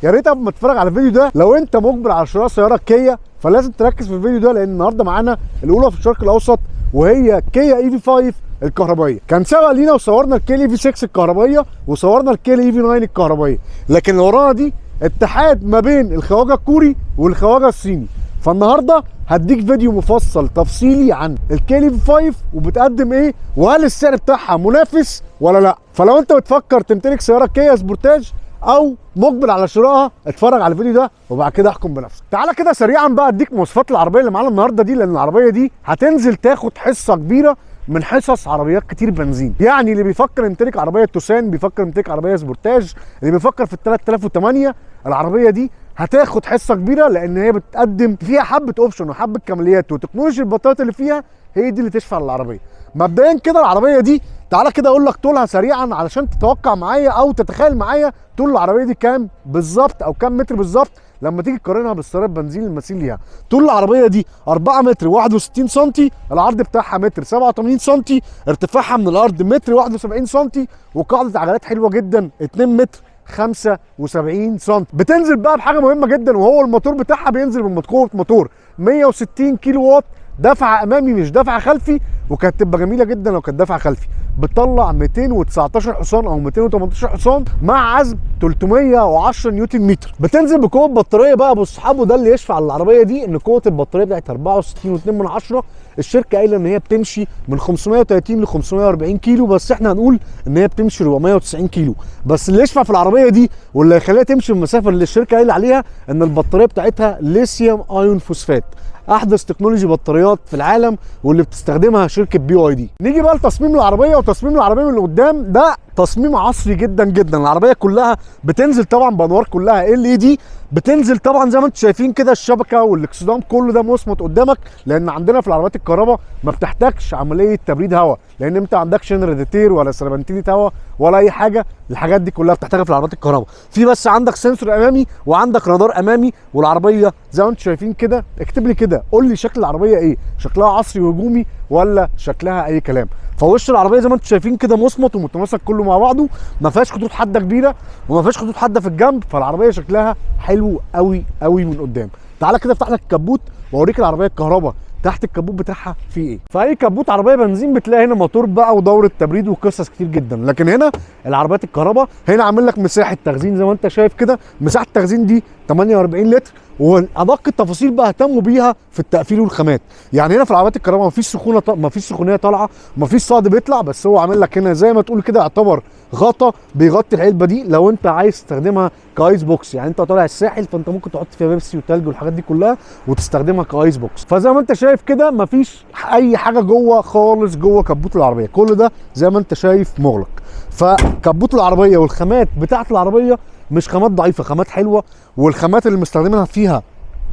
يا ريت قبل ما تتفرج على الفيديو ده لو انت مقبل على شراء سيارة كيا فلازم تركز في الفيديو ده، لان النهارده معانا الاولى في الشرق الاوسط وهي كيا EV5 الكهربائية. كان سبق لينا وصورنا الكيا EV6 الكهربائية وصورنا الكيا EV9 الكهربائية، لكن اللي ورانا دي اتحاد ما بين الخواجه الكوري والخواجه الصيني. فالنهارده هديك فيديو مفصل تفصيلي عن الكيا EV5 وبتقدم ايه، وهل السعر بتاعها منافس ولا لا. فلو انت بتفكر تمتلك سيارة كيا سبورتاج او مقبل على شرائها اتفرج على الفيديو ده وبعد كده احكم بنفسك. تعالى كده سريعا بقى اديك مواصفات العربية اللي معانا النهارده دي، لان العربية دي هتنزل تاخد حصة كبيرة من حصص عربيات كتير بنزين. يعني اللي بيفكر يمتلك عربية توسان، بيفكر يمتلك عربية سبورتاج، اللي بيفكر في ال 3008، العربية دي هتاخد حصة كبيرة، لان هي بتقدم فيها حبه option وحبه كماليات وتكنولوجيا البطاريات اللي فيها هي دي اللي تشفع للعربية. مبدئيا كده العربية دي تعالى كده اقول لك طولها سريعا علشان تتوقع معايا او تتخيل معايا طول العربية دي كام بالظبط او كام متر بالظبط لما تيجي تقارنها بالسيارة البنزين المثيل ليها. طول العربية دي 4 متر 61 سم، العرض بتاعها متر 87 سم، ارتفاعها من الارض متر 71 سم، وقاعدة عجلات حلوة جدا 2 متر 75 سم. بتنزل بقى بحاجة مهمة جدا وهو الموتور بتاعها، بينزل بقوة موتور 160 كيلو واط، دفع امامي مش دفع خلفي، وكانت تبقى جميلة جدا لو كانت دفع خلفي. بتطلع 219 حصان او 218 حصان مع عزم 310 نيوتن متر. بتنزل بقوة بطارية بقى بالصحاب، وده اللي يشفع للعربية دي ان قوة البطارية بتاعت 64.2، الشركة قايله ان هي بتمشي من 530 ل 540 كيلو، بس احنا هنقول ان هي بتمشي 490 كيلو. بس اللي يشفع في العربية دي واللي هيخليها تمشي المسافة اللي الشركة قايله عليها ان البطارية بتاعتها lithium iron phosphate، احدث technology بطاريات في العالم واللي بتستخدمها شركة BYD. نيجي بقى لتصميم العربية، وتصميم العربية من قدام ده تصميم عصري جدا جدا. العربية كلها بتنزل طبعا بانوار كلها LED، بتنزل طبعا زي ما انتم شايفين كده الشبكة والاكسدام كله ده مصمت قدامك، لان عندنا في العربيات الكهرباء ما بتحتاجش عملية تبريد هواء، لان انت ما عندكش راديتير ولا سربنتينه هواء ولا اي حاجة، الحاجات دي كلها بتحتاجها في العربيات الكهرباء. في بس عندك sensor امامي وعندك رادار امامي، والعربية زي ما انتم شايفين كده. اكتب لي كده قول لي شكل العربية ايه، شكلها عصري وهجومي ولا شكلها اي كلام؟ فوش العربية زي ما انتم شايفين كده مصمت ومتماسك كله مع بعضه، ما فيهاش خطوط حادة كبيرة وما فيهاش خطوط حادة في الجنب، فالعربيه شكلها حلو قوي قوي من قدام. تعالى كده افتح لك الكبوت واوريك العربية الكهرباء تحت الكبوت بتاعها في ايه. فاي كبوت عربية بنزين بتلاقي هنا موتور بقى ودوره تبريد وقصص كتير جدا، لكن هنا العربيات الكهرباء هنا عامل لك مساحة تخزين زي ما انت شايف كده، مساحة التخزين دي 48 لتر، وادق التفاصيل بقى اهتموا بيها في التقفيل والخامات. يعني هنا في العربيات الكهرباء مفيش سخونة، مفيش سخونيه طالعه، مفيش صهد بيطلع، بس هو عامل لك هنا زي ما تقول كده يعتبر غطا بيغطي العلبة دي لو انت عايز تستخدمها ك ice box. يعني انت طالع الساحل فانت ممكن تحط فيها بيبسي وتلج والحاجات دي كلها وتستخدمها ك ice box. فزي ما انت شايف كده مفيش اي حاجة جوه خالص جوه كبوت العربية، كل ده زي ما انت شايف مغلق. فكبوت العربية والخامات بتاعه العربية مش خامات ضعيفة، خامات حلوة، والخامات اللي مستخدمينها فيها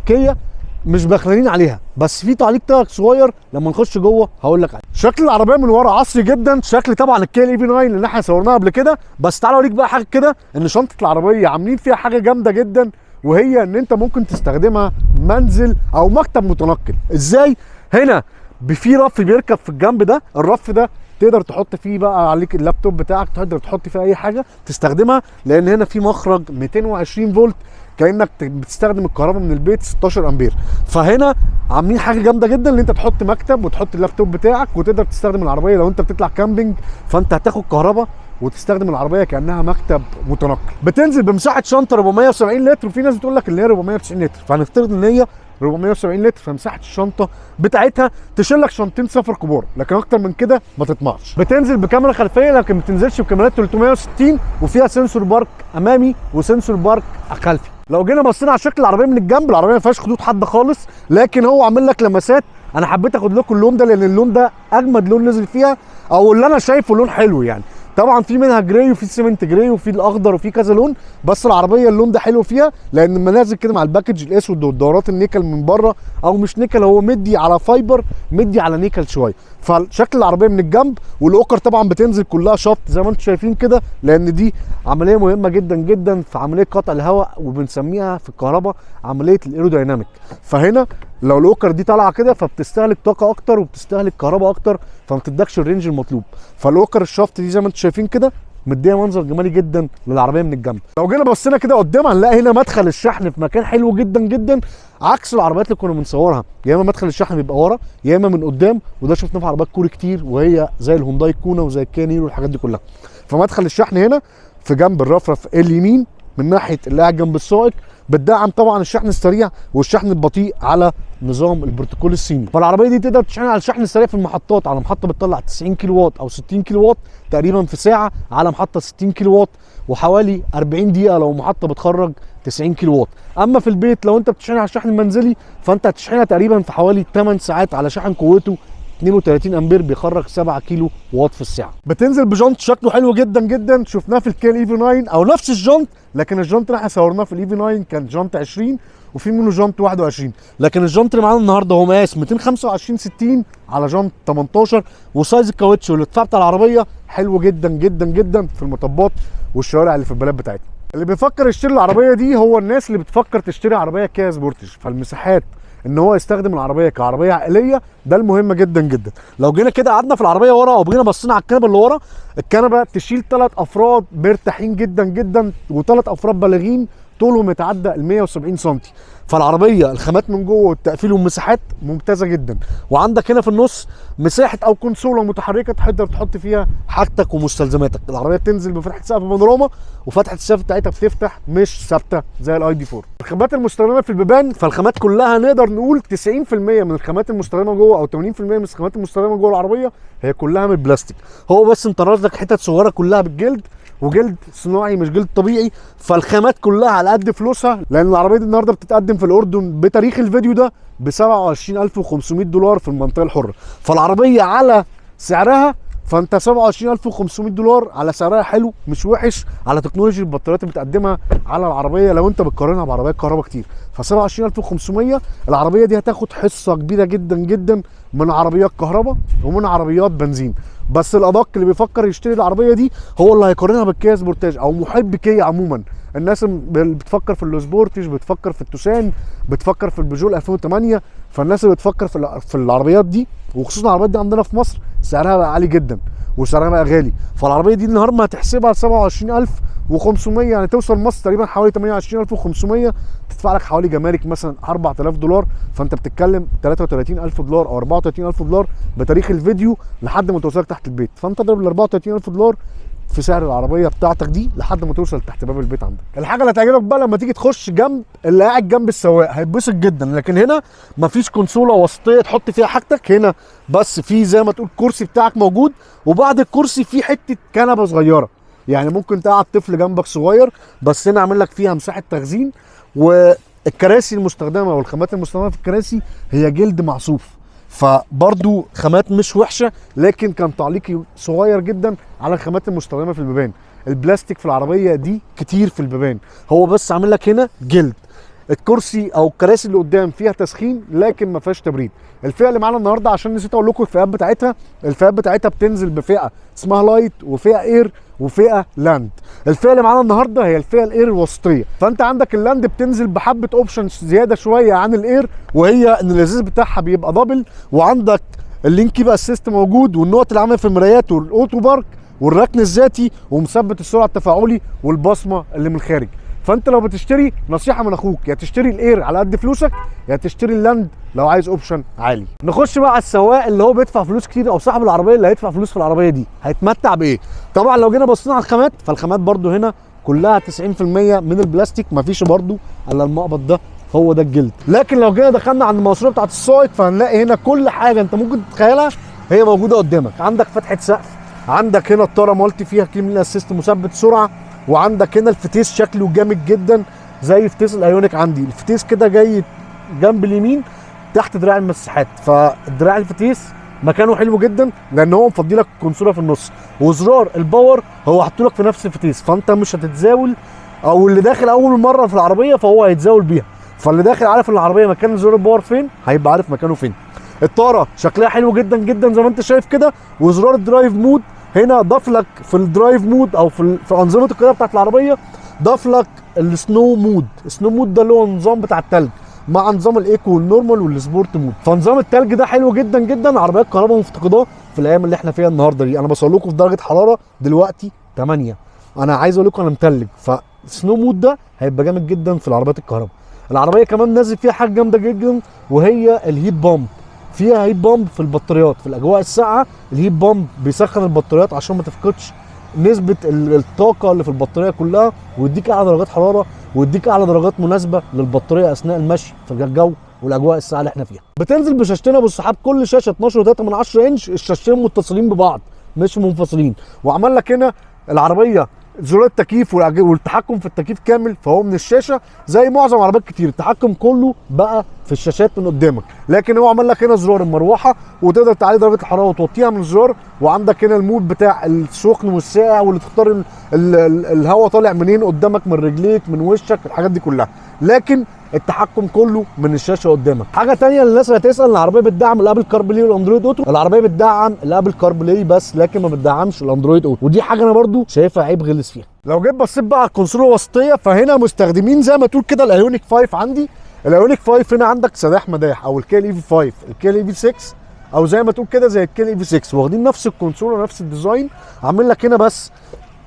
كيا مش بخلانين عليها. بس في تعليق كده صغير لما نخش جوه هقول لك عليه. شكل العربية من ورا عصري جدا، شكل طبعا الكيا EV9 اللي احنا صورناها قبل كده. بس تعالى اوريك بقى حاجة كده، ان شنطه العربية عاملين فيها حاجة جامدة جدا، وهي ان انت ممكن تستخدمها منزل او مكتب متنقل. ازاي؟ هنا في رف بيركب في الجنب ده، الرف ده تقدر تحط فيه بقى عليك اللابتوب بتاعك، تقدر تحط فيه اي حاجة تستخدمها، لان هنا في مخرج 220 فولت كانك بتستخدم الكهرباء من البيت 16 امبير. فهنا عاملين حاجة جامدة جدا ان انت تحط مكتب وتحط اللابتوب بتاعك وتقدر تستخدم العربية لو انت بتطلع camping، فانت هتاخد كهرباء وتستخدم العربية كانها مكتب متنقل. بتنزل بمساحة شنطه 470 لتر، وفي ناس بتقول لك ان هي 490 لتر، فهنفترض ان هي 470 لتر، فمساحه الشنطة بتاعتها تشيل لك شنطتين سفر كبار، لكن اكتر من كده ما تطمعش. بتنزل بكاميرا خلفية لكن ما بتنزلش بكاميرات 360، وفيها sensor park امامي و sensor park خلفي. لو جينا بصينا على شكل العربية من الجنب، العربية ما فيهاش خطوط حادة خالص، لكن هو عامل لك لمسات. انا حبيت اخد لكم اللون ده لان اللون ده اجمد لون نزل فيها، او اللي انا شايفه لون حلو يعني. طبعا في منها gray وفي cement gray وفي الاخضر وفي كذا لون، بس العربية اللون ده حلو فيها لان لما نازل كده مع ال package الاسود والدورات النيكل من بره، او مش نيكل هو مدي على fiber، مدي على نيكل شوية. فشكل العربية من الجنب، والاوكر طبعا بتنزل كلها شفط زي ما انتم شايفين كده، لان دي عملية مهمة جدا جدا في عملية قطع الهواء، وبنسميها في الكهرباء عملية ال aerodynamic. فهنا لو الاوكر دي طالعه كده فبتستهلك طاقة اكتر وبتستهلك كهرباء اكتر، فما بتدكش ال range المطلوب. فالاوكر الشفط دي زي ما انتم شايفين كده مديه منظر جمالي جدا للعربية من الجنب. لو جينا بصينا كده قدام هنلاقي هنا مدخل الشحن في مكان حلو جدا جدا، عكس العربيات اللي كنا بنصورها، يا اما مدخل الشحن بيبقى ورا يا اما من قدام، وده شفناه في عربيات كوري كتير وهي زي الهونداي كونا وزي الكيا نيرو والحاجات دي كلها. فمدخل الشحن هنا في جنب الرفرف اليمين من ناحية اللي قاعد جنب السائق، بتدعم طبعا الشحن السريع والشحن البطيء على نظام البروتوكول الصيني. فالعربيه دي تقدر تشحن على الشحن السريع في المحطات، على محطة بتطلع 90 كيلو وات او 60 كيلو وات تقريبا في ساعة، على محطة 60 كيلو وات وحوالي 40 دقيقة لو محطة بتخرج 90 كيلو وات. اما في البيت لو انت بتشحنها على الشحن المنزلي فانت هتشحنها تقريبا في حوالي 8 ساعات على شحن قوته 32 امبير بيخرج 7 كيلو واط في الساعة. بتنزل بجنط شكله حلو جدا جدا، شفناه في الكيا ال EV9 او نفس الجنط، لكن الجنط اللي احنا صورناه في ال EV9 كان جنط 20 وفي منه جنط 21، لكن الجنط اللي معانا النهارده هو مقاس 225 60 على جنط 18، و size الكاوتش والارتفاع بتاع العربية حلو جدا جدا جدا في المطبات والشوارع اللي في البلد بتاعتنا. اللي بيفكر يشتري العربية دي هو الناس اللي بتفكر تشتري عربية كيا سبورتج، فالمساحات ان هو يستخدم العربية كعربيه عائلية ده المهم جدا جدا. لو جينا كده قعدنا في العربية ورا او جينا بصينا على الكنبة اللي ورا، الكنبة تشيل 3 افراد مرتاحين جدا جدا، وثلاث افراد بالغين طولهم يتعدى ال 170 سم. فالعربيه الخامات من جوه والتقفيل والمساحات ممتازة جدا، وعندك هنا في النص مساحة او كونسوله متحركة تقدر تحط فيها حاجتك ومستلزماتك. العربية بتنزل بفتحه سقف بانوراما، وفتحه السقف بتاعتها بتفتح مش ثابتة زي ال ID 4. الخامات المستخدمة في البيبان، فالخامات كلها نقدر نقول 90% من الخامات المستخدمة جوه او 80% من الخامات المستخدمة جوه العربية هي كلها من البلاستيك. هو بس انت لك حتت صغيرة كلها بالجلد، وجلد صناعي مش جلد طبيعي، فالخامات كلها على قد فلوسها. لان العربية دي النهارده بتتقدم في الاردن بتاريخ الفيديو ده ب 27500 دولار في المنطقة الحرة، فالعربيه على سعرها، فانت 27500 دولار على سعرها حلو مش وحش، على technology البطاريات اللي بتقدمها على العربية لو انت بتقارنها بعربيات كهرباء كتير. ف 27500 العربية دي هتاخد حصة كبيرة جدا جدا من عربيات كهرباء ومن عربيات بنزين. بس الادق اللي بيفكر يشتري العربية دي هو اللي هيقارنها بالكيا سبورتاج او محب كيا عموما. الناس اللي بتفكر في السبورتاج، بتفكر في التوسان، بتفكر في البيجو 2008، فالناس اللي بتفكر في العربيات دي، وخصوصا العربيات دي عندنا في مصر سعرها بقى عالي جدا وسعرها بقى غالي. فالعربيه دي النهارده ما هتحسبها 27500، يعني توصل مصر تقريبا حوالي 28500، تدفع لك حوالي جمارك مثلا 4000 دولار، فانت بتتكلم 33000 دولار او 34000 دولار بتاريخ الفيديو لحد ما توصلك تحت البيت. فانت اضرب ال 34000 دولار في سعر العربية بتاعتك دي لحد ما توصل تحت باب البيت عندك. الحاجة اللي هتعجبك بقى لما تيجي تخش جنب اللي قاعد جنب السواق هيتبسط جدا، لكن هنا مفيش كونسوله وسطية تحط فيها حاجتك، هنا بس في زي ما تقول كرسي بتاعك موجود، وبعد الكرسي في حتة كنبة صغيرة، يعني ممكن تقعد طفل جنبك صغير، بس هنا عامل لك فيها مساحة تخزين. والكراسي المستخدمة والخامات المستخدمة في الكراسي هي جلد معصوف، فبرضو خامات مش وحشة، لكن كان تعليقي صغير جدا على الخامات المستخدمة في البيبان. البلاستيك في العربية دي كتير في البيبان، هو بس عامل لك هنا جلد. الكرسي او الكراسي اللي قدام فيها تسخين لكن ما فيهاش تبريد. الفئة اللي معانا النهارده عشان نسيت اقول لكم الفئات بتاعتها، الفئات بتاعتها بتنزل بفئة اسمها Light وفئه Air وفئه Land. الفئة اللي معانا النهارده هي الفئة ال Air الوسطية، فانت عندك ال Land بتنزل بحبه options زيادة شوية عن ال Air، وهي ان الازاز بتاعها بيبقى double، وعندك ال lane keep assist موجود، والنقط اللي عامله في المرايات، وال auto park، والركن الذاتي، ومثبت السرعة التفاعلي، والبصمه اللي من الخارج. فانت لو بتشتري نصيحة من اخوك، يا تشتري ال Air على قد فلوسك، يا تشتري ال Land لو عايز option عالي. نخش بقى على السواق اللي هو بيدفع فلوس كتير، او صاحب العربية اللي هيدفع فلوس في العربية دي هيتمتع بايه. طبعا لو جينا بصينا على الخامات، فالخامات برده هنا كلها 90% من البلاستيك، مفيش برده الا المقبض ده هو ده الجلد. لكن لو جينا دخلنا عند الماسورة بتاعت السائق، فهنلاقي هنا كل حاجة انت ممكن تتخيلها هي موجودة قدامك. عندك فتحه سقف، عندك هنا الطاره multi فيها hill assist مثبت سرعة، وعندك هنا الفتيس شكله جامد جدا زي فتيس الايونيك. عندي الفتيس كده جاي جنب اليمين تحت دراع المساحات، فدراع الفتيس مكانه حلو جدا لان هو مفضي لك كونسوله في النص، وزرار ال power هو حاطه لك في نفس الفتيس، فانت مش هتتزاول، او اللي داخل اول مرة في العربية فهو هيتزاول بيها، فاللي داخل عارف العربية مكان زرار ال power فين هيبقى عارف مكانه فين. الطاره شكلها حلو جدا جدا زي ما انت شايف كده، وزرار ال drive mode هنا ضاف لك في ال drive mode او في انظمة القيادة بتاعت العربية، ضاف لك ال snow mode. ال snow mode ده اللي هو النظام بتاع التلج مع نظام ال eco وال normal وال sport mode. فنظام التلج ده حلو جدا جدا، عربيات كهرباء مفتقداه في الايام اللي احنا فيها النهارده دي. انا بصور لكم في درجه حرارة دلوقتي 8. انا عايز اقول لكم انا متلج، ف snow mode ده هيبقى جامد جدا في العربيات الكهرباء. العربية كمان نازل فيها حاجة جامدة جدا وهي ال heat pump. فيها heat pump في البطاريات في الاجواء الساقعه. ال heat pump بيسخن البطاريات عشان ما تفقدش نسبه الطاقة اللي في البطارية كلها، ويديك اعلى درجات حرارة ويديك اعلى درجات مناسبة للبطاريه اثناء المشي في الجو والاجواء الساقعه اللي احنا فيها. بتنزل بشاشتين ابو السحاب، كل شاشة 12.3 من 10 انش، الشاشتين متصلين ببعض مش منفصلين. وعمل لك هنا العربية زرار التكييف والتحكم في التكييف كامل، فهو من الشاشة زي معظم عربيات كتير التحكم كله بقى في الشاشات من قدامك. لكن هو عمل لك هنا زرار المروحة وتقدر تعلي درجه الحرارة وتوطيها من الزرار، وعندك هنا ال mode بتاع السخن والساقع واللي تختار الهواء طالع منين قدامك، من رجليك، من وشك، الحاجات دي كلها. لكن التحكم كله من الشاشة قدامك. حاجة تانية للناس اللي هتسال، العربية بتدعم ال Apple CarPlay وال Android Auto. العربية بتدعم ال Apple CarPlay بس، لكن ما بتدعمش ال Android Auto، ودي حاجة انا برضو شايفها عيب غلس فيها. لو جيت بصيت بقى على ال console الوسطية، فهنا مستخدمين زي ما تقول كده ال Ioniq 5. عندي ال Ioniq 5 هنا عندك سداح مداح، او الكيا ال EV 5، الكيا ال EV 6، او زي ما تقول كده زي الكيا ال EV 6، واخدين نفس ال console ونفس ال design. عامل لك هنا بس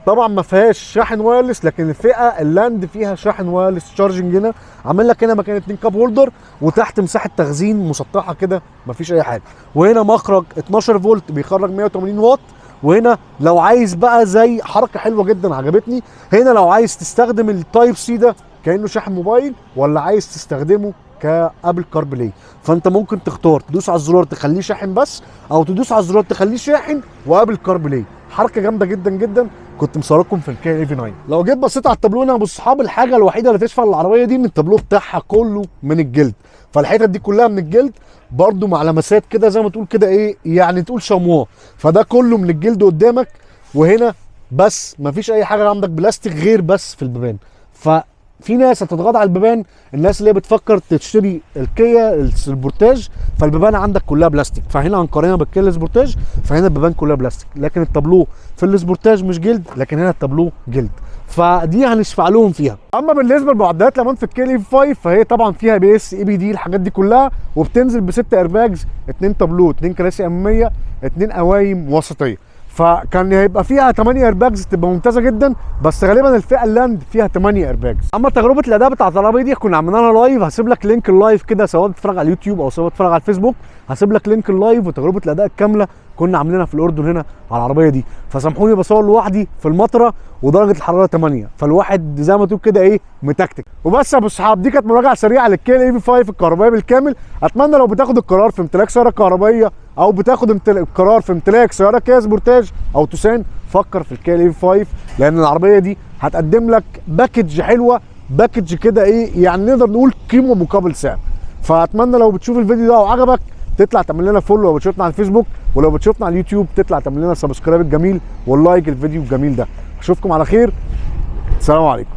طبعا ما فيهاش شاحن wireless، لكن الفئة اللاند فيها شاحن wireless charging. هنا عامل لك هنا مكان 2 cup holder، وتحت مساحة تخزين مسطحة كده مفيش اي حاجة. وهنا مخرج 12 فولت بيخرج 180 واط. وهنا لو عايز بقى زي حركة حلوة جدا عجبتني، هنا لو عايز تستخدم ال Type C ده كانه شاحن موبايل، ولا عايز تستخدمه ك Apple CarPlay، فانت ممكن تختار تدوس على الزرار تخليه شاحن بس، او تدوس على الزرار تخليه شاحن و Apple CarPlay. حركة جامدة جدا جدا، كنت مصوركم في الكيا EV 9. لو جيت بصيت على التابلو هنا يا ابو الصحاب، الحاجة الوحيدة اللي تشفع العربية دي ان التابلو بتاعها كله من الجلد، فالحتت دي كلها من الجلد برده مع لمسات كده زي ما تقول كده ايه، يعني تقول شمواه، فده كله من الجلد قدامك. وهنا بس مفيش اي حاجة عندك بلاستيك غير بس في البيبان. ففي ناس هتتغاضى على البيبان، الناس اللي هي بتفكر تشتري الكيا السبورتاج فالبيبان عندك كلها بلاستيك، فهنا هنقارنها بالكيا السبورتاج، فهنا البيبان كلها بلاستيك، لكن التابلو في السبورتاج مش جلد، لكن هنا التابلو جلد، فدي هنشفع لهم فيها. اما بالنسبة لمعدلات الامان في الكيا 5 فهي طبعا فيها بي اس اي بي دي الحاجات دي كلها، وبتنزل بست airbags، 2 تابلو، 2 كراسي امامية، 2 قوايم وسطية، فكان هيبقى فيها 8 airbags تبقى ممتازة جدا، بس غالبا الفئة اللاند فيها 8 airbags. اما تجربه الاداء بتاعت العربية دي كنا عملنا لها live، هسيب لك link ال live كده سواء بتتفرج على اليوتيوب او سواء بتتفرج على الفيسبوك، هسيب لك link ال live وتجربه الاداء الكاملة كنا عاملينها في الاردن هنا على العربية دي. فسامحوني بصور لوحدي في المطره ودرجة الحرارة 8، فالواحد زي ما تقول كده ايه متكتك. وبس يا ابو الصحاب، دي كانت مراجعه سريعة للكيا EV 5 الكهربائية بالكامل. اتمنى لو بتاخد القرار في امتلاك سيارة كهربائية او بتاخد القرار في امتلاك سيارة كيا سبورتاج او توسان، فكر في الكيا EV 5، لان العربية دي هتقدم لك package حلوة، package كده ايه يعني نقدر نقول قيمة مقابل سعر. فاتمنى لو بتشوف الفيديو ده وعجبك تطلع تعمل لنا follow لو بتشوفنا على الفيسبوك، ولو بتشوفنا على اليوتيوب تطلع تعمل لنا subscribe الجميل وال like الفيديو الجميل ده. اشوفكم على خير، السلام عليكم.